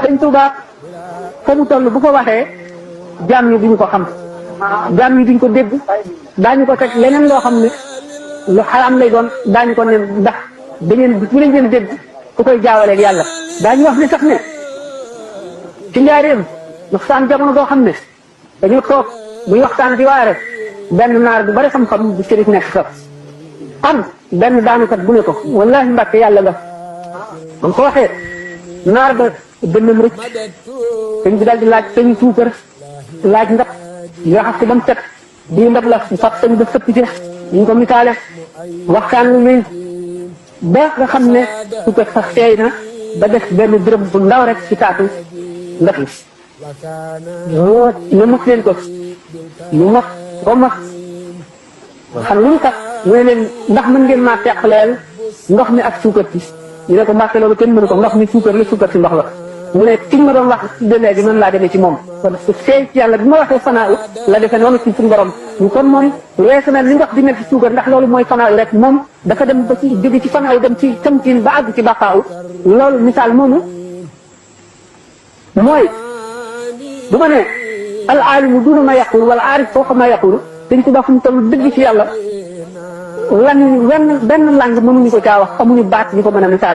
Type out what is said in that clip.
sëñ Tuubaa fa mu toll bu ko waxee jaam ñi duñ ko xam jaam ñi duñ ko dégg daañu ko teg leneen loo xam ne lu xaraam lay doon daañu ko ne ndax da ngeen bu leen ngeen dégg ku koy jaawaleeg yàlla daañu wax ne sax ne ci njaareem waxtaan jamono boo xam ne dañu toog buy waxtaan di waare benn naar bu bari xam-xam bu sëriñ nekk sax am benn daanukat bu ne ko wallaahi mbàkke yàlla nga man ko waxee naar ba dënnam rëcc sëñ bi daal di laaj sëñ suukar laaj ndax yoo xam ko ba mu set bii ndab la sax sëñ ba sëpp ci ñu ko misaale waxtaan lu muy ba nga xam ne suukar sax teey na ba def benn dërëm bu ndaw rek ci taatu ndab li ne mos leen ko ñu mos ba mos xam lu mu tax mu ne leen ndax mën ngeen maa teqaleel ndox mi ak suukar si ñu ne ko mbàkke loolu kenn mënu ko ndox mi suukar la suukar si ndox la mu ne ki ma doon wax de léegi man laa demee ci moom kon seey ci yàlla bi ma waxee fanaaw la defee noonu ci suñu borom ñu kon moom weesu na li ndox di nekk ci suukar ndax loolu mooy fanaaw rek moom dafa dem ba ci jóge ci fanaaw dem ci tamkin ba àgg ci baqaaw loolu misaal moomu mooy bu ma ne al aalimu duna ma yaqulu wala aarif fooqa ma yaqulu dañ ko dox fu mu toll dëgg ci yàlla lan benn lang mënuñu ko caa wax amuñu baat ñu ko mën a misaal